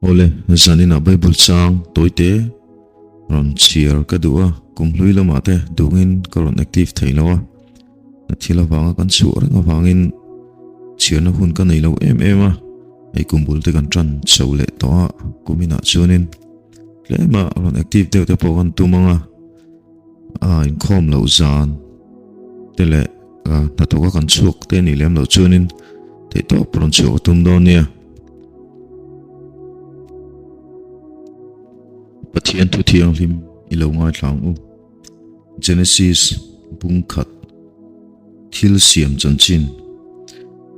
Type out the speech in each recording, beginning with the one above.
Awle, zaninah Bible chang tawite rawn chhiar ka duh a, kum hlui lamah te duhngin ka rawn active thei lo a, na thil avanga kan chhuah reng avangin chhiarna hun ka nei lo em em a, hei kum bul te kan tan chho leh tawh a, kum inah chuanin tlema rawn active deuh te pawh kan tum ang a, a inkhawm loh zan te leh hnathawk a kan chhuak te a nih lem loh chuanin theihtawp rawn chhuah ka tum dawn nia. Pathian thu thianghlim i lo ngaithla ang u. Genesis bung khat thil siam chanchin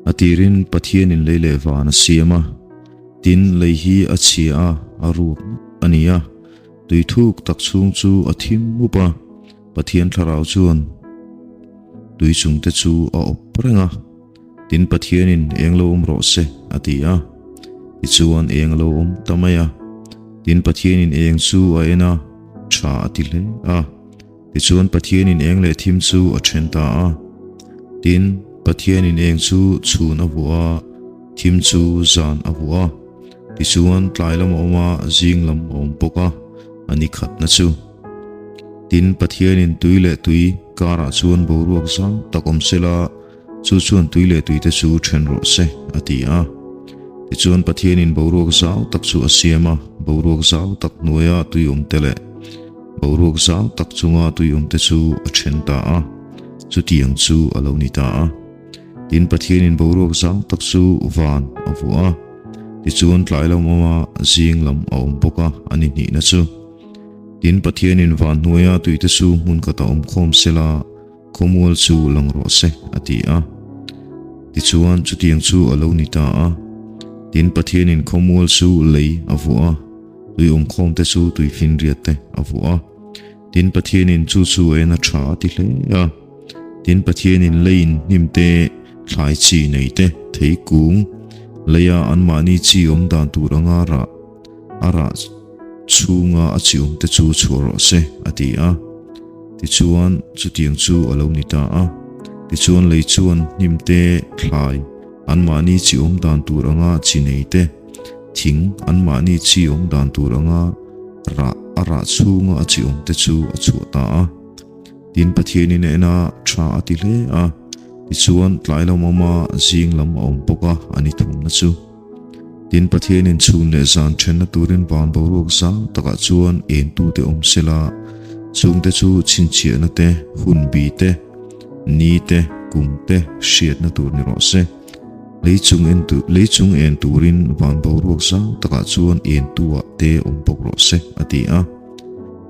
a tirin Pathianin lei leh van a siam a, tin lei hi a chhia a, a ruak a ni a, tui thuk tak chhung chu a thim mup a, Pathian thlarau chuan tui chungte chu a awp reng a. Tin Pathianin eng lo awm rawh se a ti a, tichuan eng a lo awm ta mai a. Tin Pathianin eng chu a en a, tha a ti hle a. Tichuan Pathianin eng leh thim chu a then ta a. Tin Pathianin eng chu chhun a vuah a, thim chu zan a vuah a. Tichuan tlai lam a awm a, zing lam a awm bawk a, a ni khatna chu. Tin Pathianin tui leh tui karah chuan boruak zau tak awm sela, Chu chuan tui leh tuite chu then rawh se, a ti a. Tichuan Pathianin boruak zau tak chu a siam a, boruak zau tak hnuaia tui awmte leh boruak zau tak chunga tui awmte chu a then ta a, chutiang chu a lo ni ta a. Tin, Pathianin boruak zau tak chu van a vuah a, tichuan tlai lam awm a, zing lam a awm bawk a, a ni hnihna chu. Tin, Pathianin van hnuaia tuite chu hmun khat a awm khawm sela, Khawmual chu lang rawh se, a ti a. Tichuan, chutiang chu a lo ni ta a. Tin, Pathianin khawmual chu lei a vuah a, tui awmkhawmte chu tui finriatte a vuah a. Tin, Pathianin chu chu a en a tha a ti hle a. Tin, Pathianin leiin hnim te, thlai chi nei te, thei kung, leia anmahni chi awm dan tur anga rah, a rah chhunga a chi awmte chu chhuah rawh se, a ti a. Tichuan, chutiang chu a lo ni ta a. Tichuan lei chuan hnim te, thlai, anmahni chi awm dan tur anga chi nei te, thing, anmahni chi awm dan tur anga rah, a rah chhunga a chi awm te chu a chhuah ta a. Tin, Pathianin a en a, tha a ti hle a. Tichuan, tlai lam awm a, zing lam a awm bawk a, a ni thumna chu. Tin, Pathianin chhun leh zan thenna turin van boruak zau takah chuan entute awm sela, chungte chu chhinchhiahna te, hun bi te, ni te, kum te hriatna tur ni rawh se. Lei chung en tu, lei chung en turin van boruak zau takah chuan entuah te awm bawk rawh se, a ti a.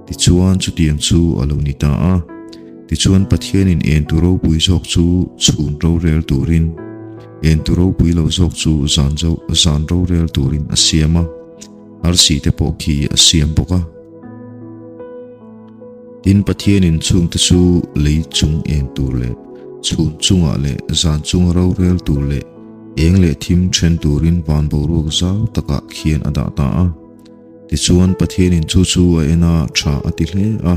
Tichuan, chutiang chu a lo ni ta a. Tichuan, Pathianin entu ropui zawk chu chhun rorel turin, Entu ropui lo zawk chu zan zo zan rorel turin a siam a, arsi te pawh khi a siam bawk a. Tin, Pathianin chhungte chu lei chung eng tur leh chhun chungah leh zan chunga rorel tur leh eng leh thim then turin van boruak zau takah khian a dah ta a. Tichuan, Pathianin chu chu a en a, tha a ti hle a.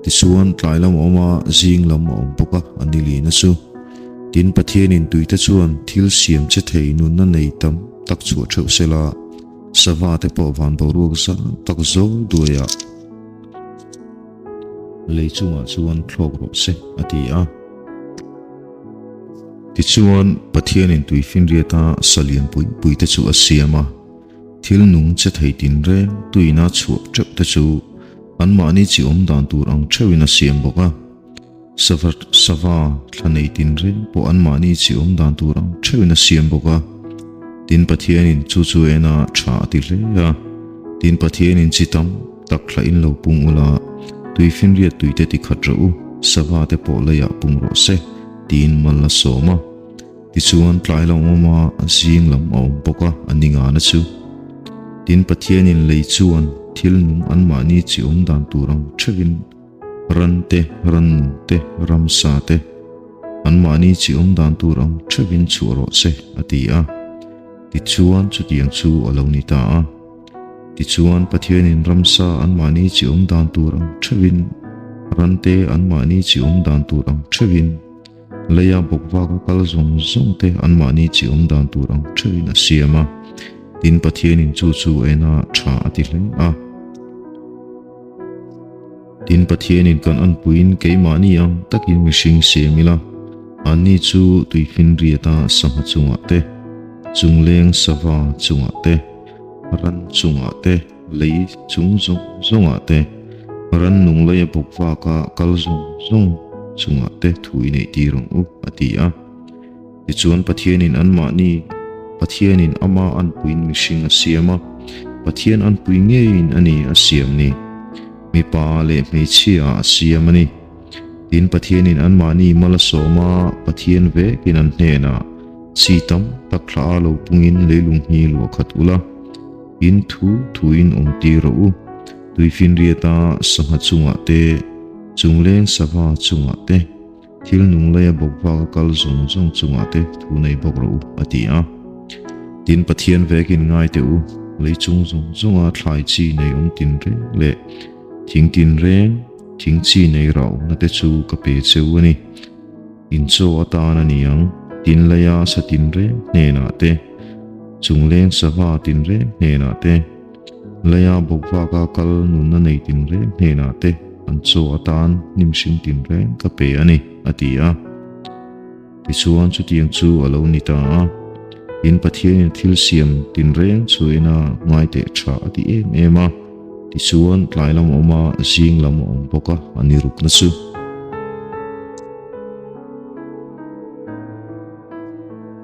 Tichuan, tlai lam a awm a, zing lam a awm bawk a, a ni lina chu. Tin, Pathianin tuite chuan thil siam che thei nunna nei tam tak chhuah theuh sela, sava te pawh van boruak zau tak zawl duaiah lei chungah chuan thlawk rawh se, a ti a. Tichuan, Pathianin tui finriata sa lian pui pui te chu a siam a. Thil nung che thei tinreng tuina chhuah teuh te chu anmahni chi awm dan tur ang theuhin a siam bawk a. Sava sava thla nei tinreng pawh anmahni chi awm dan tur ang theuhin a siam bawk a. Tin Pathianin chu chu ena tha a ti hle a. Tin Pathianin chi tam tak thla in lo pung ula, tui finriat tuite ti khat rawh u, sava te pawh leiah pung rawh se, tiin mal a sawm a. Tichuan tlai lam awm a, zing lam a awm bawk a, a ni ngana chu. Tin, Pathianin lei chuan thil nung anmahni chi awm dan tur ang theuhin ran te, rannung te, ramsa te, anmahni chi awm dan tur ang theuhin chhuah rawh se, a ti a. Tichuan chutiang chu a lo ni ta a. Tichuan Pathianin ramsa anmahni chi awm dan tur ang theuhin ran te, anmahni chi awm dan tur ang theuhin, Leia bawk vaka kal zawng zawng te anmahni chi awm dan tur ang theuhin a siam a. Tin, Pathianin chu chu a en a, tha a ti hle a. Tin, Pathianin kan anpuiin keimahni ang takin mihring siam ila, anni chu tuifinriata sangha chungah te, chungleng sava chungah te, ran chungah te, lei chung zawng zawngah te, rannung leia bawk vaka kal zawng zawng chungah te thu i neih tir ang u, a ti a. Tichuan Pathianin anmahni, Pathianin ama anpuiin mihring a siam a, Pathian anpui ngeiin a ni a siam ni. Mipa leh hmeichhia ah a siam a ni. Tin Pathianin anmahni mal a sawm a, Pathian vekin an hnenah, Chi tam tak thla a lo pungin leilung hi luah khat ula, In thu thuin awm tir rawh u. Tuifinriata sangha chungah te, chungleng sava chungah te, thil nung leia bawk vaka kal zawng zawng chungah te thu nei bawk rawh u, a ti a. Tin, Pathian vekin ngai teh u, lei chung zawng zawnga thlai chi nei awm tin reng leh thing tin reng, thing chi nei rauhna te chu ka pe che u a ni. In chaw atan a ni ang, tin leia sa tinreng hnenah te, chungleng sava tinreng hnenah te, leia bawkvaka kal nunna nei tinreng hnenah te an chaw atan hnimhring tinreng ka pe a ni, a ti a. Tichuan chutiang chu a lo ni ta a, tin Pathianin thil siam tinreng chu ena ngai teh tha a ti em em a. Tichuan tlai lam a awm a, zing lam a awm bawk a, a ni rukna chu.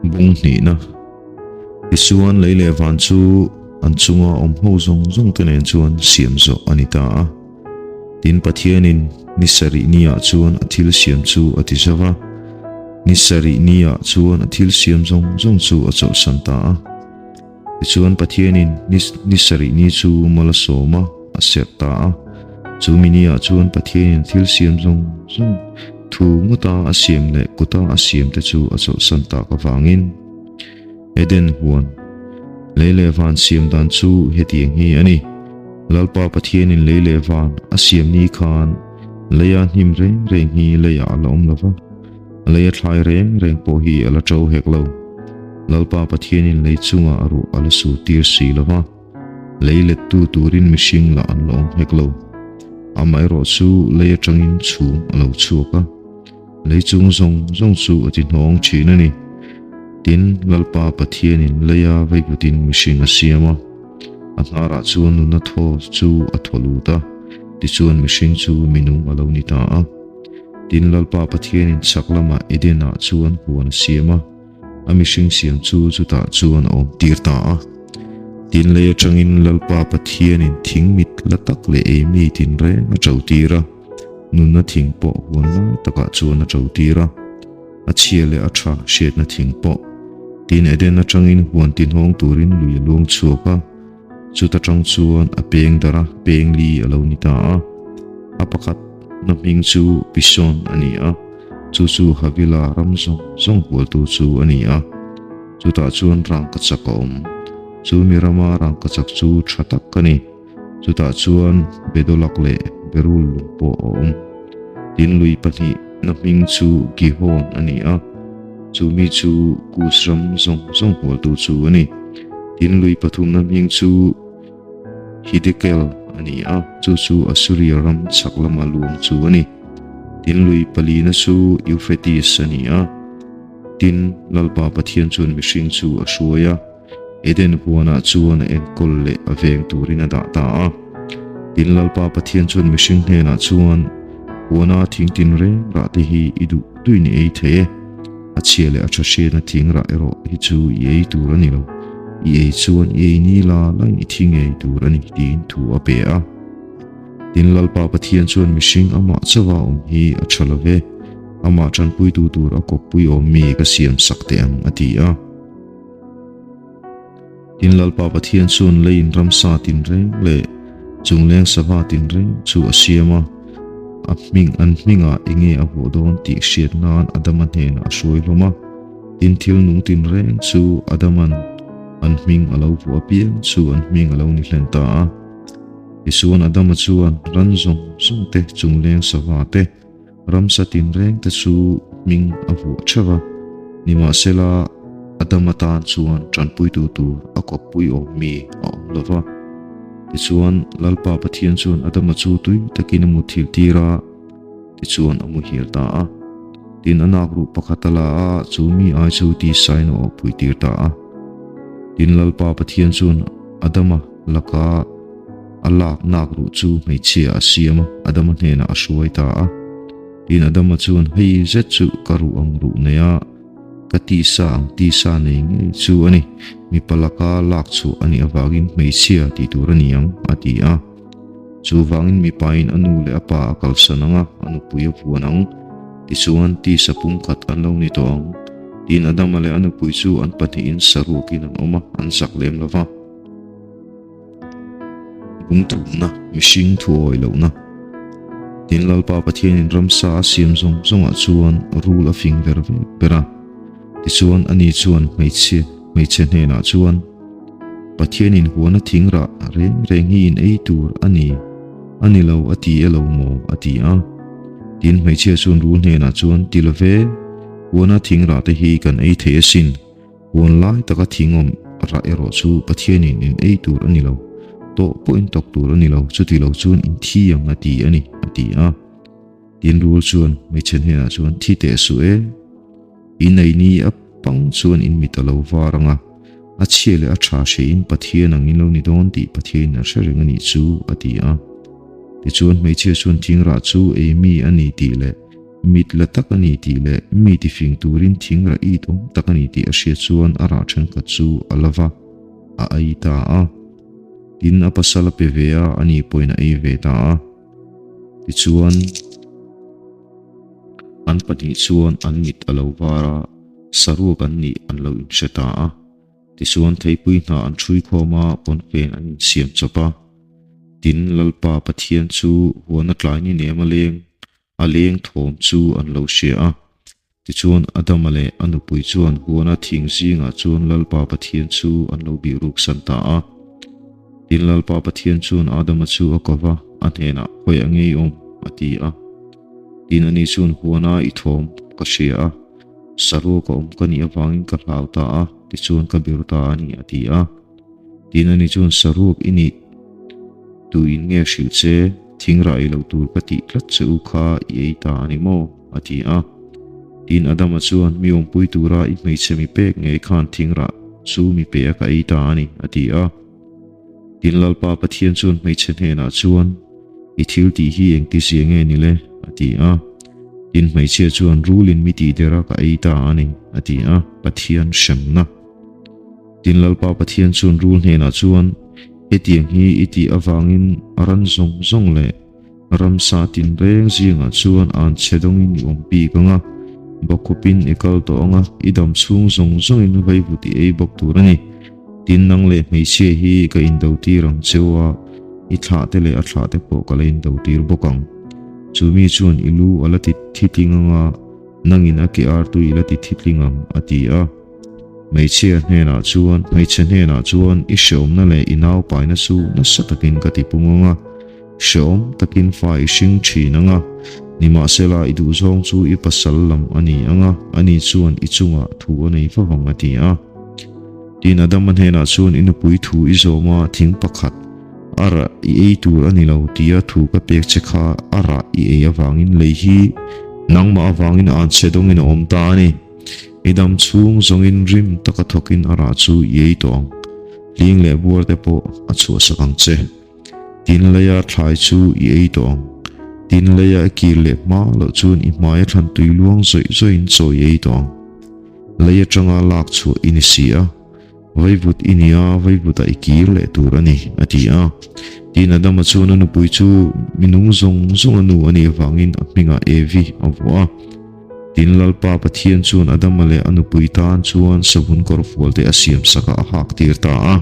Bung hnihna. Tichuan lei leh van chu an chunga awm ho zawng zawng te nen chuan siam zawh a ni ta a. Tin Pathianin ni sarih niah chuan a thil siam chu a ti zauh a. Ni sarih niah chuan a thil siam zawng zawng chu a chawlhsan ta a. Tichuan Pathianin ni ni sarih ni chu mal a sawm a, a serh ta a. Chu mi niah chuan Pathianin thil siam zawng zawng, thu ngawta a siam leh kuta a siam te chu a chawlhsan tak avangin Eden huan lei leh van siam dan chu hetiang hi a ni. Lalpa Pathianin lei leh van a siam ni khan leia hnim reng reng hi leiah a la awm lo va. A lei a thlai reng reng pawh hi a la ṭo hek lo. Lalpa Pathianin lei chungah a ruah a la sur tir si lo va, lei lettu turin mihring lah an la awm hek lo. Amaherawh chu lei aṭangin chhum a lo chhuak a, lei chung zawng zawng chu a ti hnawng ṭhin a ni. Tin, Lalpa Pathianin leia veivutin mihring a siam a, a hnarah chuan nuna thaw chu a thaw lut a, tichuan mihring chu minung a lo ni ta a. Tin, Lalpa Pathianin chhak lamah Eden-ah chuan huan a siam a, a mihring siam chu chutah chuan a awm tir ta a. Tin, lei atangin Lalpa Pathianin thing mit la tak leh ei mi tinreng a ṭo tir a, nunna thing pawh huan lai takah chuan a ṭo tir a, a chhia leh a ṭha hriatna thing pawh. Tin, Eden atangin huan tinhawng turin lui a luang chhuak a. Chuta tang chuan a peng darh a, peng li a lo ni ta a. A pakhat na hming chu Pishon a ni a, chu chu Havila ram zawng zawng hualtu chu a ni a. Chutah chuan rangkachak a awm. Chu mi rama rangkachak chu tha tak a ni. Chutah chuan Bedolak leh Berul lung pawh a awm. Tin lui pahnihna hming chu Gihon a ni a, chu mi chu Kus ram zawng zawng hualtu chu a ni. Tin lui pathumna hming chu Hidekel a ni a, chu chu Assuria ram chhak lama luang chu a ni. Tin lui palina chu Euphrates a ni a. Tin, Lalpa Pathian chuan mihring chu a hruai a. Eden huanah chuan a enkawl leh a veng turin a dah ta a. Tin, Lalpa Pathian chuan mihring hnenah chuan, Huana thing tinreng rah te hi i duh duhin i ei thei e. A chhia leh a tha hriatna thing rah erawh hi chu i ei tur a ni lo. I ei chuan i ei ni la lain i thi ngei tur a ni, tiin thu a pe a. Tin, Lalpa Pathian chuan mihring amah chauha awm hi a tha lo ve. Amah tanpuitu tur a kawppui awm mi ka siam sak teh ang, a ti a. Tin Lalpa Pathian chuan leiin ramsa tinreng leh chungleng sava tinreng chu a siam a, a hming an hmingah enge a vuah dawn tih hriat nan Adama hnenah a hruai hlawm a. Tin thil nung tinreng chu Adaman an hming a lo vuah apiang chu an hming a lo ni hlen ta a. Tichuan Adama chuan ran zawng zawng te, chungleng sava te, Ramsa tinreng te chu hming a vuah theuh a, nimahsela Adama tan chuan tanpuitu tur a kawppui awm mi a awm lo va. Tichuan, Lalpa Pathian chuan Adama chu tui takin a muthilh tir a, tichuan a muhil ta a. Tin, a nak ruh pakhat a la a, chu mi ai chu tisain a awhpui tir ta a. Tin, Lalpa Pathian chuan Adama laka a lak nak ruh chu hmeichhia a siam a, Adama hnenah a hruai ta a. Tin, Adama chuan, Hei zet chu ka ruh ang ruh nei a, ka tisa ang tisa nei ngei chu a ni, mipa laka lak chhuah a nih avangin hmeichhia tih tur a ni ang, a ti a. Chuvangin mipain a nu leh a pa a kalsan ang a, a nupui a vuan ang. Tichuan, tisa pumkhat an lo ni tawh ang. Tin, Adama leh a nupui chu an pahnihin saruakin an awm a, an zak lem lo va. Bungthumna, mihring thuawi lohna. Tin, Lalpa Pathianin ramsa a siam zawng zawngah chuan rul a fing ver vek ber a. Tichuan, ani chuan hmeichhia, hmeichhe hnenah chuan, Pathianin huana thing rah reng reng hi in ei tur a ni, a ni lo a ti e lo maw? a ti a. Tin, hmeichhia chuan rul hnenah chuan, Ti lo ve, huana thing rah te hi kan ei thei asin. Huan lai taka thing awm rah erawh chu Pathianin in ei tur a ni lo, tawh pawh in tawk tur a ni lo, chuti lo chuan in thi ang a ti a ni, a ti a. Tin rul chuan hmeichhe hnenah chuan, Thi teh suh e, in ei ni a pang chuan in mit a lo var ang a, a chhia leh a tha hriain Pathian ang in lo ni dawn tih Pathianin a hre reng a nih chu, a ti a. Tichuan hmeichhia chuan thing rah chu ei mi a ni tih leh, Mit la tak a ni tih leh mi tifing turin thing rah it awm tak a ni tih a hriat chuan a rah thenkhat chu a la va, a ei ta a. Tin, a pasal a pe ve a, ani pawhin a ei ve ta a. Tichuan, an pahnih chuan an mit a lo var a, saruak an nih an lo inhre ta a. Tichuan theipui hna an ṭhui khawm a, pawnfen an insiam chawp a. Tin, Lalpa Pathian chu huan a tlai ni nem a leng A leng thawm chu an lo hria a. Tichuan Adama leh a nupui chuan huana thing zingah chuan Lalpa Pathian chu an lo bih ruksan ta a. Tin Lalpa Pathian chuan Adama chu a ko va, a hnenah, Khawiah nge i awm? a ti a. Tin ani chuan, Huana i thawm ka hria a, saruak a awm ka nih avangin ka hlau ta a, tichuan ka biru ta a ni, a ti a. Tin ani chuan saruak i nih tuin nge hrilh che, thing rah ei lo tur ka tih tlat che u kha i ei ta a ni maw? a ti a. Tin Adama chuan mi awmpui tura i hmeichhe mi pek ngei khan thing rah chu mi pe a ka ei ta a ni, a ti a. Tin Lalpa Pathian chuan hmeichhe hnenah chuan, I thil tih hi engtizia nge ni le? a ti a. Tin hmeichhia chuan rulin mi tih der a ka ei ta a ni, a ti a. Pathian hremna. Tin Lalpa Pathian chuan rul hnenah chuan, Hetiang hi i tih avangin ran zawng zawng leh ramsa tinreng zingah chuan an chhe dawngin i awm bik ang a, bawkhawpin i kal tawh ang a, i dam chhung zawng zawngin vaivut i ei bawk tur a ni. Tin nang leh hmeichhia hi ka indotir ang cheu a, i thlahte leh a thlahte pawh ka la indotir bawk ang. Chu mi chuan i lu a la ti thitling ang a, nangin a ke artui i la ti thitling ang, a ti a. Hmeichhia hnenah chuan, Hmeichhe hnenah chuan i hreawmna leh i naupaina chu nasa takin ka ti pung ang a, hreawm takin fa i hring thin ang a, nimahsela i duhzawng chu i pasal lam a ni ang a, ani chuan i chungah thu a nei va vang a ti a. Tin, Adama hnenah chuan i nupui thu i zawm a, thing pakhat a rah i ei tur a ni lo tia thu ka pek che kha a rah i ei avangin lei hi nangmah avangin a anchhe dawngin a awm ta a ni. I dam chhung zawngin rim taka thawkin a rah chu i ei tawh ang. Hling leh buar te pawh a chhuahsak ang che. Tin leia thlai chu i ei tawh ang. Tin leia i kir leh hma loh chuan i hmai a thlan tui luang zawih zawihin chaw i ei tawh ang. Lei atanga lak chhuah i ni si a. Vaivut i ni a, vaivutah i kir leh tur a ni, a ti a. Tin Adama chuan a nupui chu minung zawng zawng a nu a nih avangin a hmingah Evi a vuah a. Tin Lalpa Pathian chuan Adama leh a nupui tan chuan savun kawr fual te a siam sak a, a hak tir ta a.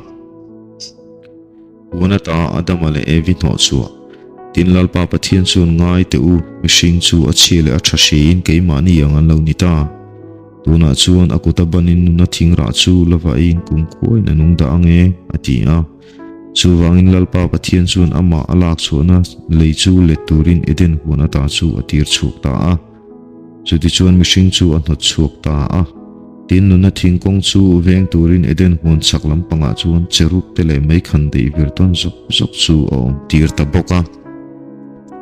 Huan ata Adama leh Evi hnawh chhuah. Tin Lalpa Pathian chuan ngai teh u, mihring chu a chhia leh a tha hriin keimahni ang an lo ni ta. Tunah chuan a kuta banin nuna thing rah chu la va eiin kum khuain a nung dah ang e, a ti a. Chuvangin Lalpa Pathian chuan amah a lak chhuahna lei chu let turin Eden huan ata chu a tir chhuak ta a. Chutichuan mihring chu a hnawt chhuak ta a. Tin, nunna thingkawng chu veng turin Eden huan chhak lampangah chuan cherub te leh meikhan deih vir tawn zawk zawk chu a awm tir ta bawk a.